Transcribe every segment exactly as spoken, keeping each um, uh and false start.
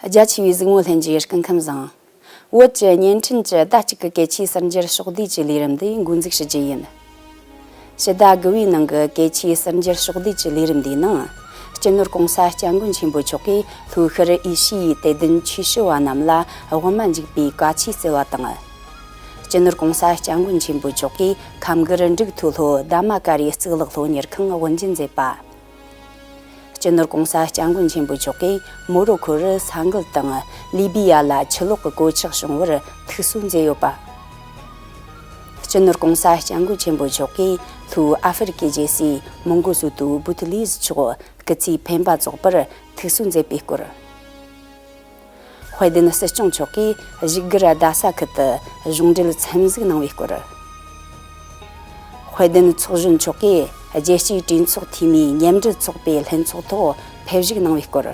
རྒྱ་ཆེ་བའི་གཟིགས་མོ་ལྷན་རྒྱས་སྐུ་ཁམས་བཟང་། བོད་ཀྱི་བརྙན་འཕྲིན་གྱི་ཟླ་གཅིག་གི་གལ་ཆེའི་གསར་འགྱུར་ཕྱོགས་བསྡུས་ཀྱི་ལས་རིམ་འདི་འགོ་འཛུགས་ཞུ་རྒྱུ་ཡིན། ཕྱི་ཟླ་དགུ་བའི་ནང་གི་གལ་ཆེའི་གསར་འགྱུར་ཕྱོགས་བསྡུས་ཀྱི་ལས་རིམ་འདིའི་ནང་། སྤྱི་ནོར་༸གོང་ས་༸སྐྱབས་མགོན་ཆེན་པོ་མཆོག་གིས་ལྷོ་ཤར་ཨེ་ཤི་ཡའི་དད་ལྡན་ཆོས་ཞུ་བ་རྣམས་ལ་དབུ་མ་འཇུག་པའི་བཀའ་ཆོས་སྩལ་བ་དང་། སྤྱི་ནོར་༸གོང་ས་༸སྐྱབས་མགོན་ཆེན་པོ་མཆོག་གིས་ཁམས་སྒར་འབྲུག་མཐོ་སློབ་དྷ་མ་ཀ་རའི་གཙུག་ལག་སློབ་གཉེར་ཁང་དབུ་འབྱེད་མཛད་པ། སྤྱི་ནོར་༸གོང་ས་༸སྐྱབས་མགོན་ཆེན་པོ་མཆོག་གིས་མོ་རོ་ཁོ་རུ་ས་འགུལ་དང་ལི་བི་ཡ་ལ་ཆུ་ལོག་གི་གོད་ཆག་བྱུང་བར་ཐུགས་གསོ་མཛད་ཡོད་པ། སྤྱི་ནོར་༸གོང་ས་༸སྐྱབས་མགོན་ཆེན་པོ་མཆོག་གིས་ལྷོའི་ཨ་ཧྥེ་རི་ཁའི་རྒྱལ་སའི་མོང་གོ་སོ་ཏུ་བུ་ཐི་ལི་ཟི་མཆོག་སྐུ་ཚེའི་འཕེན་པ་རྫོགས་པར་ཐུགས་གསོ་མཛད་པའི་སྐོར། དཔལ་ལྡན་སྲིད་སྐྱོང་མཆོག་གིས་བཞུགས་སྒར་རྡ་ས་ཁུལ་དུ་གཞུང་འབྲེལ་འཚམས་གཟིགས་གནང་བའི་སྐོར། དཔལ་ལྡན་ཚོགས་གཞོན་མཆོག་གིས་རྒྱལ་སྤྱིའི་གྲོས་ཚོགས་འཐུས་མིའི་མཉམ་འབྲེལ་ཚོགས་པའི་ལྷན་ཚོགས་ཐོག་ཕེབས་བཞུགས་གནང་བའི་སྐོར།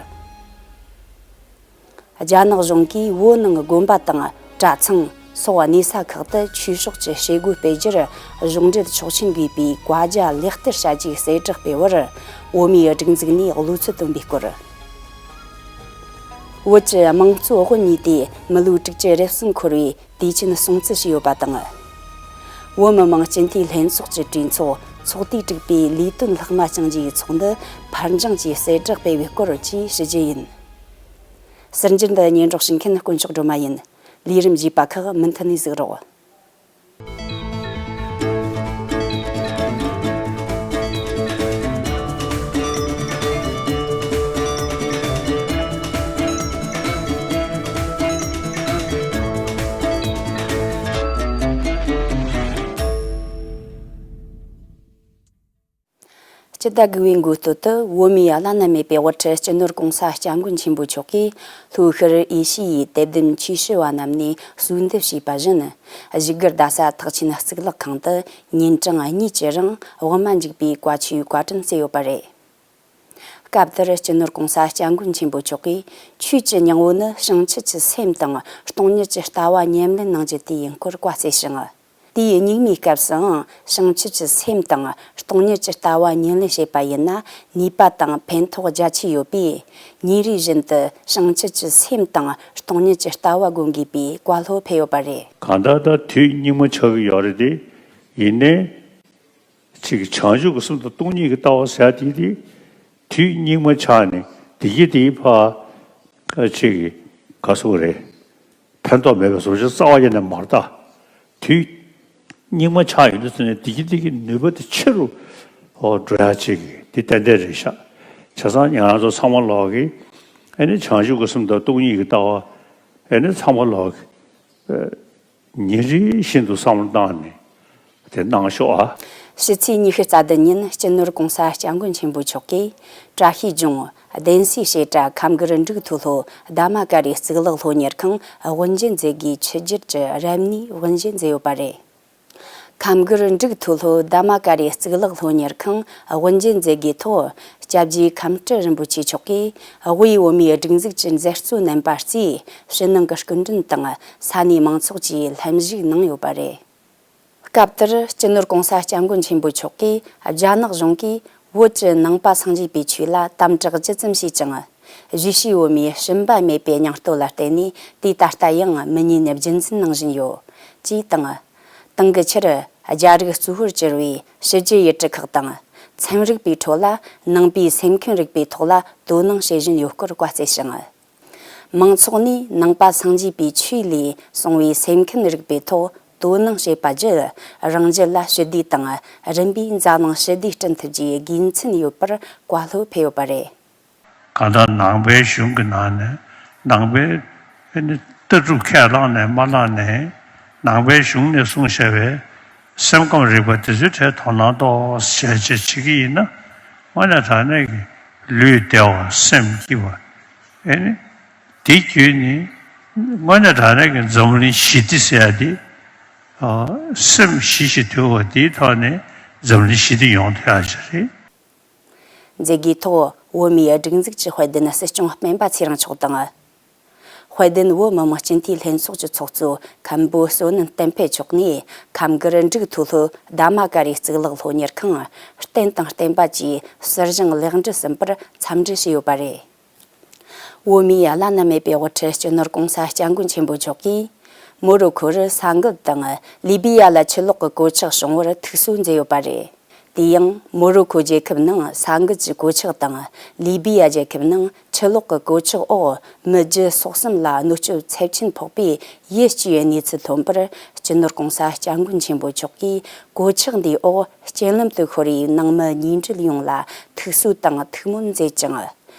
རྒྱ་ནག་གཞུང་གིས་བོད་ནང་དགོན་པ་དང་གྲྭ་ཚང་སོགས་གནས་ས་ཁག་ཏུ་ཆོས་ཕྱོགས་ཀྱི་བྱེད་སྒོ་སྤེལ་རྒྱུར་གཞུང་འབྲེལ་ཆོག་མཆན་དགོས་པའི་བཀའ་རྒྱ་ལེགས་བསྟར་བྱ་རྒྱུའི་གསལ་བསྒྲགས་སྤེལ་བར་བོད་མིའི་སྒྲིག་འཛུགས་ནས་གློ་ཚོད་བཏོན་པའི་སྐོར། བོད་ཀྱི་དམངས་གཙོ་དབུ་བརྙེས་ཏེ་མི་ལོ་དྲུག་ཅུ་རེ་གསུམ་འཁོར་བའི་དུས་ཆེན་སྲུང་བརྩི་བྱས་ཡོད་པ་དང་། བོད་མི་མང་སྤྱི་འཐུས་ལྷན་ཚོགས་ཀྱི་གྲོས་ཚོགས་ཚོགས་དུས་དྲུག་པའི་ལས་དོན་ལྷག་མ་བསྐྱངས་རྗེས་ཚོགས་འདུ་ཕར་འགྱངས་ཀྱིས་གསལ་བསྒྲགས་སྤེལ་བའི་སྐོར་བཅས་ཞུ་རྒྱུ་ཡིན། གསར་འགྱུར་འདི་སྙན་སྒྲོག་ཞུ་མཁན་དཀོན་མཆོག་སྒྲོལ་མ་ཡིན། ལས་རིམ་རྒྱས་པ་ཁག་མུ་མཐུད་ནས་གཟིགས་རོགས། སྤྱི་ཟླ་དགུ་བའི་འགོ་སྟོད་དུ་བོད་མིའི་བླ་ན་མེད་པའི་དབུ་ཁྲིད་སྤྱི་ནོར་༸གོང་ས་༸སྐྱབས་མགོན་ཆེན་པོ་མཆོག་གིས་ལྷོ་ཤར་ཨེ་ཤི་ཡའི་དད་ལྡན་ཆོས་ཞུ་བ་རྣམས་ནས་གསོལ་འདེབས་བྱས་པ་བཞིན། བཞུགས་སྒར་རྡ་ས་ཐེག་ཆེན་གཙུག་ལག་ཁང་དུ་ཉིན་གྲངས་གཉིས་ཀྱི་རིང་དབུ་མ་འཇུག་པའི་བཀའ་ཆོས་བཀའ་དྲིན་སྩལ་ཡོད་པ་རེད། སྐབས་དེར་སྤྱི་ནོར་༸གོང་ས་༸སྐྱབས་མགོན་ཆེན་པོ་མཆོག་གིས་ཆོས་ཀྱི་སྙིང་བོ་ནི་བྱང་ཆུབ་ཀྱི་སེམས་དང་སྟོང་ཉིད་ཀྱི་ལྟ་བ་ཉམས་ལེན་གནང་རྒྱུ་དེ་ཡིན་སྐོར་བཀའ་སྩལ་ཞིང་། དེའི་སྙིགས་མའི་སྐབས་སུའང་བྱང་ཆུབ་ཀྱི་སེམས་དང་སྟོང་ཉིད་ཀྱི་ལྟ་བ་ཉམས་ལེན་བྱེད་པ་ཡིན་ན་ནུས་པ་དང་ཕན་ཐོགས་རྒྱ་ཆེ་ཡོད་པས། ཉིན་རེ་བཞིན་དུ་བྱང་ཆུབ་ཀྱི་སེམས་དང་སྟོང་ཉིད་ཀྱི་ལྟ་བ་སྒོམ་དགོས་པའི་བཀའ་སློབ་ཕེབས་ཡོད་པ་རེད། གང་ལྟར་ད་དུས་སྙིགས་མ་ཆགས་ཀྱི་ཡོད་རེད་དེ། ཡིན་ནའི། ཅིག་བྱང་ཆུབ་ཀྱི་སེམས་དང་སྟོང་ཉིད་ཀྱི་ལྟ་བ་ཟེར་ཡ་དེ་དེ། དུས་སྙིགས་མ་ཆགས་ནས་བདེ་སྐྱིད་དེའི་ཕར་ཅིག་ག་སོགས་རེད། ཕན་ཐོགས་མེད་པའི་བཟོ་བཅོས་རྩ་བ་ཉིད་ནས་མ་རེད་ད། དུས་སྙིགས་མ་ཆགས་ཡོང་དུས་ཙམ་ནས་བདེ་སྐྱིད་དེ་གི་ནུས་པ་དེ་ཆེ་རུ་འགྲོ་ཡ་ཅིག་དེ་ཏན་ཏན་རེད་ཤག་བྱས་ཙང་ང་རང་ཚོ་ཚང་མ་ལོག་གི་ཨ་ནི་བྱང་ཆུབ་ཀྱི་སེམས་དང་སྟོང་ཉིད་ཀྱི་ལྟ་བ་ཨ་ནི་ཚང་མ་ལོག་གི་ཉིན་རེ་བཞིན་དུ་བསམ་བློ་བཏང་ནས་དེ་གནང་ཤོག་ཨ། ཕྱི་ཚེས་ཉི་ཤུ་རྩ་བདུན་ཉིན་སྤྱི་ནོར་༸གོང་ས་༸སྐྱབས་མགོན་ཆེན་པོ་མཆོག་གིས་བཀྲ་ཤིས་ལྗོངས་བདེན་སའི་བཤད་གྲྭ་ཁམས་སྒར་འབྲུག་མཐོ་སློབ་དྷ་མ་ཀ་རའི་གཙུག་ལག་སློབ་གཉེར་ཁང་དབུ་འབྱེད་མཛད་སྒོའི་ཆུ་སྒྱུར་གྱི་རབ་གནས་དབུ་འབྱེད་མཛད་ཡོད་པ་རེད། ཁམས་སྒར་འབྲུག་མཐོ་སློབ་དྷ་མ་ཀ་རའི་གཙུག་ལག་སློབ་གཉེར་ཁང་དབུ་འབྱེད་མཛད་སྒོའི་ཐོག་སྐྱབས་རྗེ་ཁམས་སྤྲུལ་རིན་པོ་ཆེ་མཆོག་གིས་དབུས་བོད་མིའི་སྒྲིག་འཛུགས་ཀྱི་མཛད་གཙོ་རྣམ་པ་གཙོས་ཕྱི་ནང་གི་སྐུ་མགྲོན་དང་ས་གནས་མང་ཚོགས་ཀྱིས་ལྷན་ཞུགས་གནང་ཡོད་པ་རེད། སྐབས་དེར་སྤྱི་ནོར་༸གོང་ས་༸སྐྱབས་མགོན་ཆེན་པོ་མཆོག་གིས་རྒྱ་ནག་གཞུང་གིས་བོད་ཀྱི་ནང་པ་སངས་རྒྱས་པའི་ཆོས་ལ་དམ་དྲག་ཇི་ཙམ་བྱས་ཀྱང་། གཞིས་བྱེས་བོད་མིའི་ཞུམ་པ་མེད་པའི་སྙིང་སྟོབས་ལ་བརྟེན་ནས་དེ་ད་ལྟ་ཡང་མི་ཉམས་རྒྱུན་འཛིན་གནང་བཞིན་ཡོད། ཅེས་དང་། དེང་གི་ཆར་རྒྱ་རིགས་གཙོ་བོར་གྱུར་བའི་ཕྱི་རྒྱལ་ཡུལ་གྲུ་ཁག་དང་ཚན་རིག་པའི་ཁྲོད་ལ་ནང་པའི་སེམས་ཁམས་རིག་པའི་ཐོག་ལ་དོ་སྣང་བྱེད་བཞིན་ཡོད་སྐོར་བཀའ་སྩལ་ཞིང་། མང་ཚོགས་ནས་ནང་པ་སངས་རྒྱས་པའི་ཆོས་ལས་གསུངས་པའི་སེམས་ཁམས་རིག་པའི་ཐོག་དོ་སྣང་བྱེད་པ་བརྒྱུད་རང་རྒྱུད་ལ་ཞི་བདེ་དང་རིམ་པས་འཛམ་གླིང་ཞི་བདེ་བསྐྲུན་ཐུབ་རྒྱུའི་དགེ་མཚན་ཡོད་པར་བཀའ་སློབ་ཕེབས་ཡོད་པ་རེད། གང་ལྟར་ནང་པའི་གཞུང་གི་ནང་ནས་ནང་པའི་ལྟ་གྲུབ་ཁས་བླངས་ནས་མ་བླངས་ནས་ནང་པའི་གཞུང་ནས་གསུངས་བཞག་པའི་སེམས་ཁམས་རིག་པ་དེ་ཚོའི་གྲས་དོ་སྣང་ཏོག་ཙམ་བྱས་བྱས་བྱེད་ཀྱི་ཡིན་ན་དངོས་གནས་དྲང་གནས་ཀྱི་ལུས་བདེ་བ་སེམས་སྐྱིད་པ་ཨེ་ནི་དེ་བརྒྱུད་ནས་དངོས་གནས་དྲང་གནས་ཀྱི་འཛམ་གླིང་ཞི་བདེ་ཟེར་ཡ་དེ་སེམས་ཞི་ཞིང་དུལ་བ་དེའི་ཐོག་ནས་འཛམ་གླིང་ཞི་བདེ་ཡོང་ཐུབ་ཡ་ཞིག་རེད། མཛད་སྒོའི་ཐོག་བོད་མིའི་སྒྲིག་འཛུགས་ཀྱི་དཔལ་ལྡན་སྲིད་སྐྱོང་སྤེན་པ་ཚེ་རིང་མཆོག་དང་། དཔལ་ལྡན་བོད་མི་མང་སྤྱི་འཐུས་ལྷན་ཚོགས་ཀྱི་ཚོགས་གཙོ་མཁན་པོ་བསོད་ནམས་བསྟན་འཕེལ་མཆོག་ནས་ཁམས་སྒར་འབྲུག་མཐོ་སློབ་དྷ་མ་ཀ་རའི་གཙུག་ལག་སློབ་གཉེར་ཁང་རྟེན་དང་བརྟེན་པ་བཅས་ཟུར་བཞེངས་ལེགས་འགྲུབ་ཟིན་པར་འཚམས་འདྲི་ཞུས་ཡོད་པ་རེད། བོད་མིའི་བླ་ན་མེད་པའི་དབུ་ཁྲིད་སྤྱི་ནོར་༸གོང་ས་༸སྐྱབས་མགོན་ཆེན་པོ་མཆོག་གིས་མོ་རོ་ཁོར་ས་འགུལ་དང་ལི་བི་ཡ་ལ་ཆུ་ལོག་གི་གོད་ཆག་བྱུང་བར་ཐུགས་གསོ་མཛད་ཡོད་པ་རེད། དེ་ཡང་མོ་རོ་ཁོ་རྒྱལ་ཁབ་ནང་ས་འགུལ་གྱི་གོད་ཆག་དང་ལི་བི་ཡ་རྒྱལ་ཁབ་ནང་ཆུ་ལོག་གི་གོད་ཆག་འོག་མི་བརྒྱད་སོ་གསུམ་ལ་གནོད་སྐྱོན་ཚབས་ཆེན་ཕོག་པའི་ཡིད་སྐྱོ་བའི་གནས་ཚུལ་ཐོན་པར་སྤྱི་ནོར་༸གོང་ས་༸སྐྱབས་མགོན་ཆེན་པོ་མཆོག་གིས་གོད་ཆག་འདིའི་འོག་རྐྱེན་ལམ་དུ་ཤོར་བའི་ནང་མི་ཉེ་འབྲེལ་ཡོངས་ལ་ཐུགས་གསོ་དང་ཐུགས་སྨོན་མཛད་ཅིང་།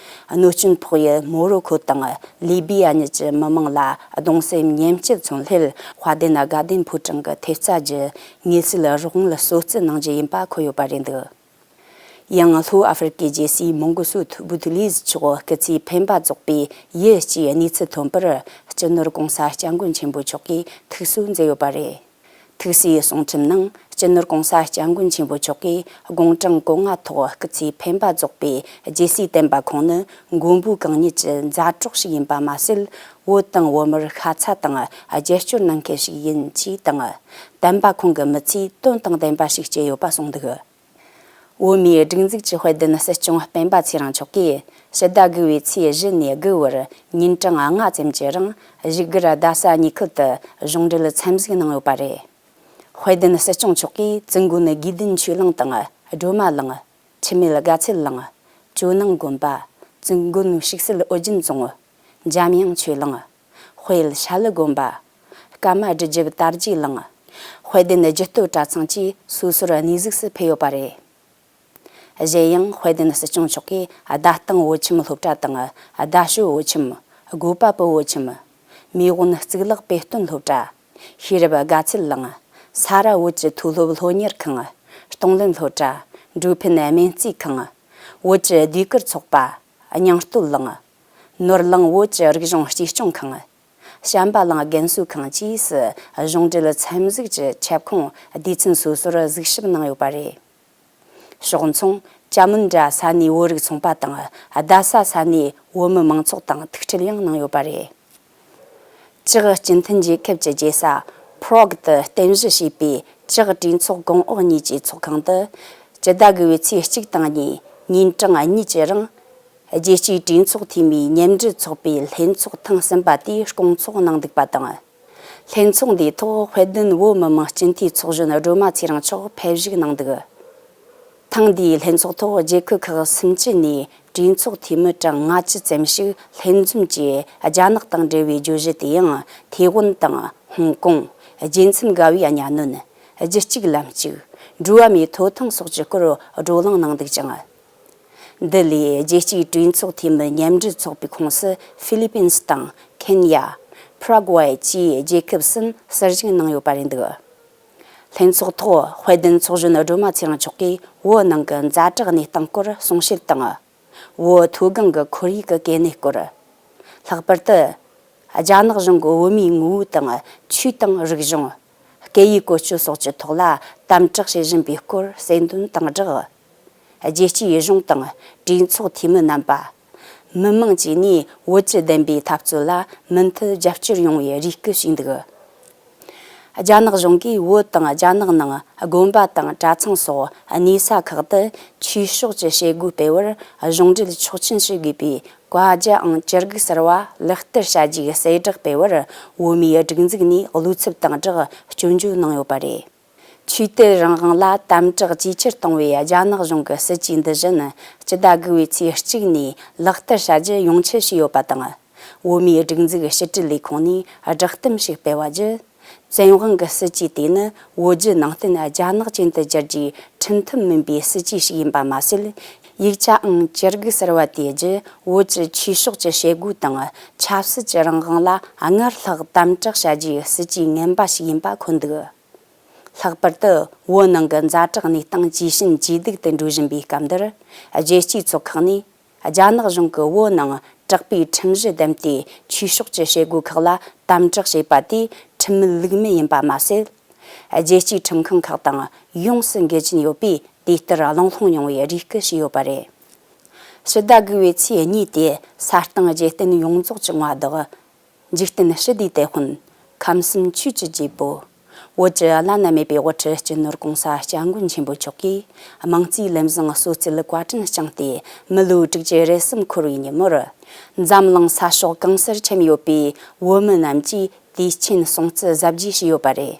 གནོད་སྐྱོན་ཕོག་ཡུལ་མོ་རོ་ཁོ་དང་ལི་བི་ཡ་གཉིས་ཀྱི་མི་མང་ལ་གདུང་སེམས་མཉམ་སྐྱེད་མཚོན་སླད་དཔལ་ལྡན་དགའ་ལྡན་ཕོ་བྲང་གི་ཐེབས་རྩ་བརྒྱུད་དངོས་སུ་རོགས་དངུལ་གསོལ་སྩལ་གནང་རྒྱུ་ཡིན་པ་འཁོད་ཡོད་པ་རེད་འདུག། ཡང་ལྷོ་ཨ་ཧྥེ་རི་ཀའི་རྒྱལ་སྲས་མོང་གོ་སུ་ཐུ་བུ་ཐུ་ལིས་མཆོག་སྐུ་ཚེའི་འཕེན་པ་རྫོགས་པའི་ཡིད་སྐྱོ་བའི་གནས་ཚུལ་ཐོན་པར་སྤྱི་ནོར་༸གོང་ས་༸སྐྱབས་མགོན་ཆེན་པོ་མཆོག་གིས་ཐུགས་གསོ་མཛད་ཡོད་པ་རེད། ཐུགས་གསོའི་གསུང་འཕྲིན་ནང་སྤྱི་ནོར་༸གོང་ས་༸སྐྱབས་མགོན་ཆེན་པོ་མཆོག་གིས་དགུང་གྲངས་གོ་ལྔ་ཐོག་སྐུ་ཚེའི་འཕེན་པ་རྫོགས་པའི་རྒྱལ་སྲས་བསྟན་པ་ཁོང་ནི་མགོན་པོ་གང་ཉིད་ཀྱི་མཛའ་གྲོགས་ཤིག་ཡིན་པ་མ་ཟད། བོད་དང་བོད་མིར་ཤ་ཚ་དང་རྒྱབ་སྐྱོར་གནང་མཁན་ཞིག་ཡིན་ཅེས་དང་། བསྟན་པ་ཁོང་གི་མི་ཚེ་དོན་དང་ལྡན་པ་ཞིག་སྐྱེལ་ཡོད་པ་གསུངས་འདུག། བོད་མིའི་སྒྲིག་འཛུགས་ཀྱི་དཔལ་ལྡན་སྲིད་སྐྱོང་སྤེན་པ་ཚེ་རིང་མཆོག་གིས་ཕྱི་ཟླ་དགུ་བའི་ཚེས་བཞི་ནས་དགུ་བར་ཉིན་གྲངས་ལྔ་ཙམ་གྱི་རིང་བཞུགས་སྒར་རྡ་ས་གཉིས་ཁུལ་དུ་གཞུང་འབྲེལ་འཚམས་གཟིགས་གནང་ཡོད་པ་རེད། དཔལ་ལྡན་སྲིད་སྐྱོང་མཆོག་གིས་བཙུན་དགོན་དགེ་ལྡན་ཆོས་གླིང་དང་སྒྲོལ་མ་གླིང་། འཆི་མེད་དགའ་ཚལ་གླིང་། ཇོ་ནང་དགོན་པ། བཙུན་དགོན་བཤིག་སྲིད་ཨོ་རྒྱན་རྫོང་། འཇམ་དབྱངས་ཆོས་གླིང་། དཔལ་ཤ་ལུ་དགོན་པ། ཀརྨ་སྒྲུབ་རྒྱལ་དར་རྒྱས་གླིང་། དཔལ་ལྡན་རྒྱུ་སྟོད་གྲྭ་ཚང་བཅས་སོ་སོར་གནས་གཟིགས་སུ་ཕེབས་ཡོད་པ་རེད། གཞན་ཡང་དཔལ་ལྡན་སྲིད་སྐྱོང་མཆོག་གིས་རྡ་སྟེང་བོད་ཁྱིམ་སློབ་གྲྭ་དང་རྡ་ཞོལ་བོད་ཁྱིམ། སྒོ་པ་པོ་བོད་ཁྱིམ། མེས་དབོན་གཙུག་ལག་དཔེ་སྟོན་སློབ་གྲྭ། ཤེས་རབ་དགའ་ཚལ་གླིང་། ས་ར་བོད་ཀྱི་མཐོ་སློབ་སློབ་གཉེར་ཁང་། གཏོང་ལེན་སློབ་གྲྭ། འགྲོ་ཕན་སྨན་རྩིས་ཁང་། བོད་ཀྱི་ཟློས་གར་ཚོགས་པ། སྙིང་སྟོད་གླིང་། ནོར་གླིང་བོད་ཀྱི་རིག་གཞུང་གཅེས་སྐྱོང་ཁང་། བྱམས་པ་གླིང་རྒན་གསོ་ཁང་བཅས་སུ་གཞུང་འབྲེལ་འཚམས་གཟིགས་ཀྱི་ཁྱབ་ཁོངས་སྡེ་ཚན་སོ་སོར་གཟིགས་ཞིབ་གནང་ཡོད་པ་རེད། ཕྱོགས་མཚུངས་ཅ་མུན་དྲ་ས་གནས་བོད་རིགས་ཚོང་པ་དང་རྡ་ས་ས་གནས་བོད་མི་མང་ཚོགས་དང་ཐུག་འཕྲད་ཡང་གནང་ཡོད་པ་རེད། ཅེག་སྤྱི་མཐུན་རྒྱལ་ཁབ་ཀྱི་རྒྱལ་ས་Prague དུ་རྟེན་གཞི་བྱས་པའི་ཅེག་གྲོས་ཚོགས་གོང་འོག་གཉིས་ཀྱི་ཚོགས་ཁང་དུ་སྤྱི་ཟླ་དགུ་བའི་ཚེས་གཅིག་དང་གཉིས་ཉིན་གྲངས་གཉིས་ཀྱི་རིང་རྒྱལ་སྤྱིའི་གྲོས་ཚོགས་འཐུས་མིའི་མཉམ་འབྲེལ་ཚོགས་པའི་ལྷན་ཚོགས་ཐེངས་གསུམ་པ་དེའི་སྐོང་ཚོགས་གནང་འདུག་པ་དང་། ལྷན་ཚོགས་འདིའི་ཐོག་དཔལ་ལྡན་བོད་མི་མང་སྤྱི་འཐུས་ཚོགས་གཞོན་སྒྲོལ་མ་ཚེ་རིང་མཆོག་ཕེབས་བཞུགས་གནང་འདུག། ཐེངས་འདིའི་ལྷན་ཚོགས་ཐོག་རྒྱལ་ཁབ་ཁག་སུམ་ཅུ་ནས་གྲོས་ཚོགས་འཐུས་མི་གྲངས་ལྔ་བཅུ་ཙམ་ཞིག་ལྷན་འཛོམས་ཀྱིས་རྒྱ་ནག་དང་འབྲེལ་བའི་བརྗོད་གཞི་དེ་ཡང་ཐེ་ཝན་དང་ཧོང་ཀོང་། རྒྱལ་མཚམས་བརྒལ་བའི་གཉའ་གནོན། རྒྱུད་གཅིག་ལམ་གཅིག། འགྲོ་བ་མིའི་ཐོབ་ཐང་སོགས་ཀྱི་སྐོར་བགྲོ་གླེང་གནང་འདུག་ཅིང་། འདི་ལས་རྒྱལ་སྤྱིའི་གྲོས་ཚོགས་འཐུས་མི་མཉམ་འབྲེལ་ཚོགས་པའི་ཁོངས་སུ་ཧྥི་ལི་པིན་སི་དང་ཁེན་ཡ། པ་ར་གུ་ཝེ་བཅས་རྒྱལ་ཁབ་གསུམ་གསར་ཞུགས་གནང་ཡོད་པ་རེད་འདུག། ལྷན་ཚོགས་ཐོག་དཔལ་ལྡན་ཚོགས་གཞོན་སྒྲོལ་མ་ཚེ་རིང་མཆོག་གིས་བོད་ནང་གི་ཛ་དྲག་གནས་སྟངས་སྐོར་གསུང་བཤད་དང་། བོད་མཐོ་སྒང་གི་ཁོར་ཡུག་གི་གལ་གནད་སྐོར། ལྷག་པར་དུ། རྒྱ་ནག་གཞུང་གིས་བོད་མིའི་ངོ་བོ་དང་ཆོས་དང་རིག་གཞུང་། སྐད་ཡིག་བཀོལ་སྤྱོད་སོགས་ཀྱི་ཐོག་ལ་དམ་དྲག་བྱེད་བཞིན་པའི་སྐོར་གསལ་འདོན་དང་སྦྲགས། རྒྱལ་སྤྱིའི་གཞུང་དང་གྲོས་ཚོགས་འཐུས་མི་རྣམ་པ། མི་མང་བཅས་ནས་བོད་ཀྱི་བདེན་པའི་འཐབ་རྩོད་ལ་མུ་མཐུད་རྒྱབ་སྐྱོར་ཡོང་བའི་རེ་སྐུལ་ཞུས་འདུག། རྒྱ་ནག་གཞུང་གིས་བོད་དང་རྒྱ་ནག་ནང་དགོན་པ་དང་གྲྭ་ཚང་སོགས་གནས་ས་ཁག་ཏུ་ཆོས་ཕྱོགས་ཀྱི་བྱེད་སྒོ་སྤེལ་བར་གཞུང་འབྲེལ་ཆོག་མཆན་ཞུ་དགོས་པའི་བཀའ་རྒྱའང་བཅུ་དགུ་ཟེར་བ་ལག་བསྟར་བྱ་རྒྱུའི་གསལ་བསྒྲགས་སྤེལ་བར་བོད་མིའི་སྒྲིག་འཛུགས་ནས་བློ་འཚབ་དང་སྦྲགས་སྐྱོན་བརྗོད་གནང་ཡོད་པ་རེད། ཆོས་དད་རང་དབང་ལ་དམ་དྲག་ཇེ་ཆེར་གཏོང་བའི་རྒྱ་ནག་གཞུང་གི་སྲིད་ཇུས་འདི་བཞིན་སྤྱི་ཟླ་དགུ་བའི་ཚེས་གཅིག་ནས་ལག་བསྟར་བྱ་རྒྱུ་ཡོངས་ཁྱབ་བྱས་ཡོད་པ་དང་། བོད་མིའི་སྒྲིག་འཛུགས་ཕྱི་དྲིལ་ལས་ཁུངས་ནས་བསྒྲགས་གཏམ་ཞིག་སྤེལ་བ་བརྒྱུད། བཙན་དབང་གི་སྲིད་ཇུས་དེ་ནི་བོད་བརྒྱུད་ནང་བསྟན་རྒྱ་ནག་ཅན་དུ་བསྒྱུར་རྒྱུའི་ཁྲིམས་མཐུན་མིན་པའི་སྲིད་ཇུས་ཤིག་ཡིན་པ་མ་ཟད། ཡིག་ཆའང་བཅུ་དགུ་ཟེར་བ་དེའི་རྒྱུད་བོད་ཀྱི་ཆོས་ཕྱོགས་ཀྱི་བྱེད་སྒོ་དང་ཆབ་སྲིད་ཀྱི་རང་དབང་ལ་སྔར་ལྷག་དམ་དྲག་བྱ་རྒྱུའི་སྲིད་ཇུས་ངན་པ་ཞིག་ཡིན་པ་འཁོད་འདུག། ལྷག་པར་དུ་བོད་ནང་གི་ཛ་དྲག་གནས་སྟངས་ཇེ་ཞན་ཇེ་སྡུག་ཏུ་འགྲོ་བཞིན་པའི་སྐབས་འདིར། རྒྱལ་སྤྱིའི་ཚོགས་ཁག་ནས་རྒྱ་ནག་གཞུང་གིས་བོད་ནང་དྲག་པོའི་ཁྲིམས་གཞི་བདམས་ཏེ་ཆོས་ཕྱོགས་ཀྱི་བྱེད་སྒོ་ཁག་ལ་དམ་དྲག་བྱས་པ་དེ་ཁྲིམས་མེད་ལུགས་མེད་ཡིན་པ་མ་ཟད། རྒྱལ་སྤྱིའི་ཁྲིམས་ཁང་ཁག་དང་ཡོངས་སུ་འགལ་གྱིན་ཡོད་པས་དེ་ལྟར་གླེང་སློང་ཡོང་བའི་རེ་སྐུལ་ཞུས་ཡོད་པ་རེད། ཕྱི་ཟླ་དགུ་བའི་ཚེས་གཉིས་དེ་ས་སྟེང་རྒྱལ་བསྟན་ཡོངས་རྫོགས་ཀྱི་མངའ་བདག་འཇིག་རྟེན་ཞི་བདེའི་དེད་དཔོན། ཁམས་གསུམ་ཆོས་ཀྱི་རྒྱལ་པོ། བོད་ཀྱི་བླ་ན་མེད་པའི་དབུ་ཁྲིད་སྤྱི་ནོར་༸གོང་ས་༸སྐྱབས་མགོན་ཆེན་པོ་མཆོག་གིས་དམངས་གཙོའི་ལམ་བཟང་གསོལ་སྩལ་བཀའ་དྲིན་བསྐྱངས་ཏེ་མི་ལོ་དྲུག་ཅུ་རེ་གསུམ་འཁོར་བའི་ཉིན་མོར། འཛམ་གླིང་ས་ཕྱོགས་གང་སར་ཁྱབ་ཡོད་པའི་བོད་མི་རྣམས་ཀྱིས་དུས་ཆེན་སྲུང་བརྩི་གཟབ་རྒྱས་བྱས་ཡོད་པ་རེད།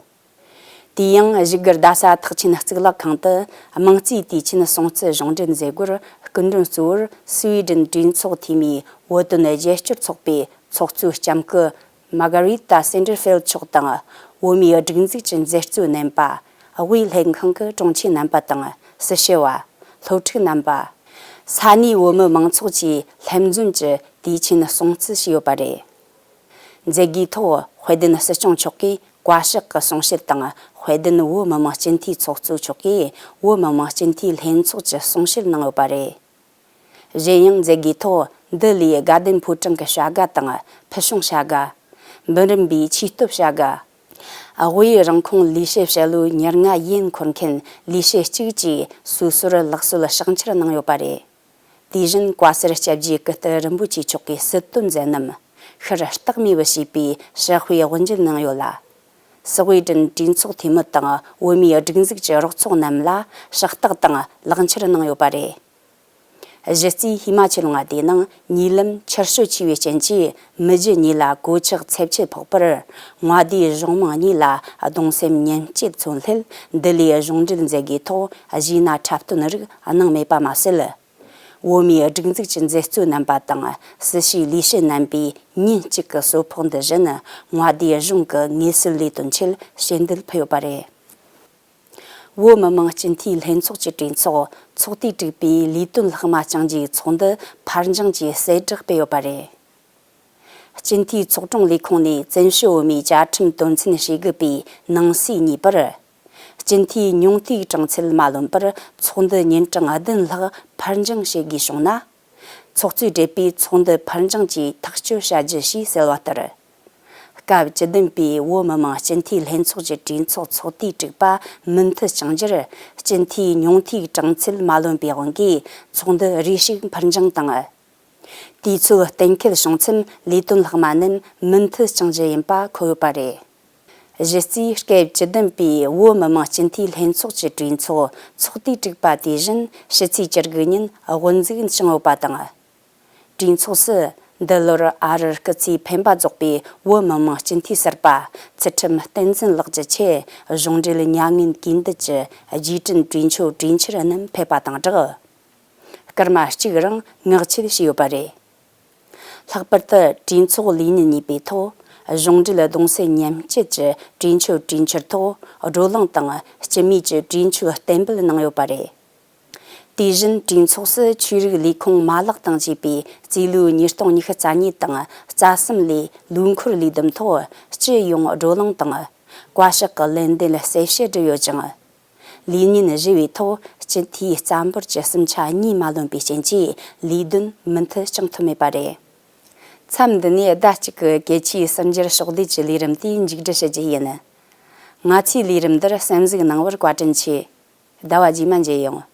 དེ་ཡང་བཞུགས་སྒར་རྡ་ས་ཐེག་ཆེན་གཙུག་ལག་ཁང་དུ་དམངས་གཙོའི་དུས་ཆེན་སྲུང་བརྩི་གཞུང་འབྲེལ་མཛད་སྒོར་སྐུ་མགྲོན་གཙོ་བོར་སུའེ་ཌེན་གྲོས་ཚོགས་འཐུས་མིའི་བོད་དོན་རྒྱལ་སྐྱོར་ཚོགས་པའི་ཚོགས་གཙོའི་ལྕམ་སྐུ་མ་གྷ་རི་ཏཱ་སེན་ཏེར་ཕེལ་མཆོག་དང་། བོད་མིའི་སྒྲིག་འཛུགས་ཀྱི་མཛད་གཙོའི་རྣམ་པ། དབུས་ལྷན་ཁང་གི་དྲུང་ཆེ་རྣམ་པ་དང་། སྲི་ཞུ་བ། སློབ་ཕྲུག་རྣམ་པ། ས་གནས་བོད་མི་མང་ཚོགས་ཀྱིས་ལྷན་འཛོམས་ཀྱིས་དུས་ཆེན་སྲུང་བརྩི་བྱས་ཡོད་པ་རེད། མཛད་སྒོའི་ཐོག་དཔལ་ལྡན་སྲིད་སྐྱོང་མཆོག་གིས་བཀའ་ཤག་གི་གསུང་བཤད་དང་། དཔལ་ལྡན་བོད་མི་མང་སྤྱི་འཐུས་ཚོགས་གཙོ་མཆོག་གིས་བོད་མི་མང་སྤྱི་འཐུས་ལྷན་ཚོགས་ཀྱི་གསུང་བཤད་གནང་ཡོད་པ་རེད། གཞན་ཡང་མཛད་སྒོའི་ཐོག་འདི་ལོའི་དགའ་ལྡན་ཕོ་བྲང་གི་བྱ་དགའ་དང་ཕུལ་བྱུང་བྱ་དགའ། འབུམ་རམས་པའི་ཆེས་སྟོབས་བྱ་དགའ། དབུས་རང་ཁོངས་ལས་བྱེད་བྱ་ལོའི་ཉེར་ལྔ་ཡན་འཁོར་མཁན་ལས་བྱེད་གཅིག་བཅས་སོ་སོར་ལག་སོལ་ཕྱག་འཁྱེར་གནང་ཡོད་པ་རེད། དེ་བཞིན་བཀའ་ཟུར་སྐྱབས་རྗེ་ཀིརྟི་རིན་པོ་ཆེ་མཆོག་གིས་སྲིད་དོན་མཛད་རྣམ་ཤར་རྟགས་མེད་པར་བྱས་པའི་ཕྱག་དཔེ་དབུ་འབྱེད་གནང་ཡོད་ལ། སུའེ་ཌེན་གྲོས་ཚོགས་འཐུས་མི་དང་བོད་མིའི་སྒྲིག་འཛུགས་ཀྱི་རོགས་ཚོགས་རྣམས་ལ་ཕྱག་རྟགས་དང་ལག་འཁྱེར་གནང་ཡོད་པ་རེད། གཞི་རྩའི་ཧི་མ་ཆལ་མངའ་སྡེའི་ནང་ཉེ་ལམ་ཆར་ཞོད་ཆེ་བའི་རྐྱེན་གྱིས་མི་རྒྱུ་གཉིས་ལ་གོད་ཆག་ཚབས་ཆེ་ཕོག་པར། མངའ་སྡེའི་གཞུང་མང་གཉིས་ལ་གདུང་སེམས་མཉམ་སྐྱེད་མཚོན་སླད་འདི་ལོའི་གཞུང་འབྲེལ་མཛད་སྒོའི་ཐོག་གཞས་སྣ་འཁྲབ་སྟོན་རིགས་གནང་མེད་པ་མ་ཟད། བོད་མིའི་སྒྲིག་འཛུགས་ཀྱི་མཛད་གཙོའི་རྣམ་པ་དང་སྲིད་བྱུས་ལས་བྱེད་རྣམ་པས་ཉིན་གཅིག་གི་གསོལ་ཕོགས་འདི་བཞིན་མངའ་སྡེའི་གཞུང་གི་དངོས་སྲོལ་ལས་དོན་ཆེད་ཞལ་འདེབས་ཕུལ་ཡོད་པ་རེད། བོད་མི་མང་སྤྱི་འཐུས་ལྷན་ཚོགས་ཀྱི་གྲོས་ཚོགས་ཚོགས་དུས་དྲུག་པའི་ལས་དོན་ལྷག་མ་བསྐྱངས་རྗེས་ཚོགས་འདུ་ཕར་འགྱངས་ཀྱིས་གསལ་བསྒྲགས་སྤེལ་ཡོད་པ་རེད། སྤྱི་འཐུས་ཚོགས་དྲུང་ལས་ཁུངས་ནས་བཙན་བྱོལ་བོད་མིའི་བཅའ་ཁྲིམས་དོན་ཚན་ཞེ་དགུ་པའི་ནང་གསེས་གཉིས་པར། སྤྱི་འཐུས་ཉུང་མཐའི་གྲངས་ཚད་མ་ལོན་པར་ཚོགས་འདུ་ཉིན་གྲངས་བདུན་ལྷག་ཕར་འགྱངས་བྱེད་དགོས་བྱུང་ན། ཚོགས་གཙོས་གྲོས་པས་ཚོགས་འདུ་ཕར་འགྱངས་ཀྱིས་ཐག་གཅོད་བྱ་རྒྱུ་ཞེས་གསལ་བ་ལྟར། སྐབས་བཅུ་བདུན་པའི་བོད་མི་མང་སྤྱི་འཐུས་ལྷན་ཚོགས་ཀྱི་གྲོས་ཚོགས་ཚོགས་དུས་དྲུག་པ་མུ་མཐུད་བསྐྱངས་རྒྱུར་སྤྱི་འཐུས་ཉུང་མཐའི་གྲངས་ཚད་མ་ལོན་པའི་དབང་གིས་ཚོགས་འདུ་རེ་ཞིག་ཕར་འགྱངས་དང་། དུས་ཚོད་གཏན་འཁེལ་བྱུང་མཚམས་ལས་དོན་ལྷག་མ་རྣམས་མུ་མཐུད་བསྐྱངས་རྒྱུ་ཡིན་པ་འཁོད་ཡོད་པ་རེད། གཞི་རྩའི་སྐབས་བཅུ་བདུན་པའི་བོད་མི་མང་སྤྱི་འཐུས་ལྷན་ཚོགས་ཀྱི་གྲོས་ཚོགས་ཚོགས་དུས་དྲུག་པ་དེ་བཞིན་ཕྱི་ཚེས་བཅུ་དགུ་ཉིན་དབུ་འཛུགས་བྱུང་ཡོད་པ་དང་། གྲོས་ཚོགས་སུ་འདི་ལོར་ཨ་རིར་སྐུ་ཚེ་འཕེན་པ་རྫོགས་པའི་བོད་མི་མང་སྤྱི་འཐུས་གསར་པ་ཚུལ་ཁྲིམས་བསྟན་འཛིན་ལགས་ཀྱི་ཆེད་གཞུང་འབྲེལ་མྱ་ངན་གུས་འདུད་ཀྱི་རྗེས་དྲན་གྲོས་ཆོད་གྲོས་འཆར་རྣམས་ཕེབས་པ་དང་སྦྲགས། སྐར་མ་གཅིག་རིང་ངག་བཅད་བྱས་ཡོད་པ་རེད། ལྷག་པར་དུ་གྲོས་ཚོགས་ལས་ཉིན་གཉིས་པའི་ཐོག་གཞུང་འབྲེལ་གདུང་སེམས་མཉམ་སྐྱེད་ཀྱི་གྲོས་ཆོད་གྲོས་འཆར་ཐོག་བགྲོ་གླེང་དང་སྤྱི་མོས་ཀྱི་གྲོས་ཆོད་གཏན་འབེབས་གནང་ཡོད་པ་རེད། དེ་བཞིན་གྲོས་ཚོགས་སུ་ཆོས་རིག་ལས་ཁུངས་མ་ལག་དང་བཅས་པའི་རྩིས་ལོའི་ཉིས་སྟོང་ཉི་ཤུ་རྩ་གཉིས་དང་རྩ་གསུམ་ལོའི་ལོ་འཁོར་ལས་བསྡོམས་ཐོག་སྤྱི་ཡོངས་བགྲོ་གླེང་དང་བཀའ་ཤག་གི་ལན་འདེབས་གསལ་བཤད་བསྒྲུབས་ཡོད་ཅིང་། ལས་ཉིན་བཞི་བའི་ཐོག་སྤྱི་འཐུས་རྩ་འབོར་གྱི་གསུམ་ཆ་གཉིས་མ་ལོན་པའི་རྐྱེན་གྱིས་ལས་དོན་མུ་མཐུད་བསྐྱང་ཐུབ་མེད་པ་རེད། མཚམས་འདི་ནས་ཟླ་གཅིག་གི་གལ་ཆེའི་གསར་འགྱུར་ཕྱོགས་བསྡུས་ཀྱི་ལས་རིམ་དེ་མཇུག་སྒྲིལ་ཞུ་རྒྱུ་ཡིན། ང་ཚོའི་ལས་རིམ་འདིར་གསན་གཟིགས་གནང་བར་བཀའ་དྲིན་ཆེ། ཟླ་བ་རྗེས་མ་མཇལ་ཡོང་།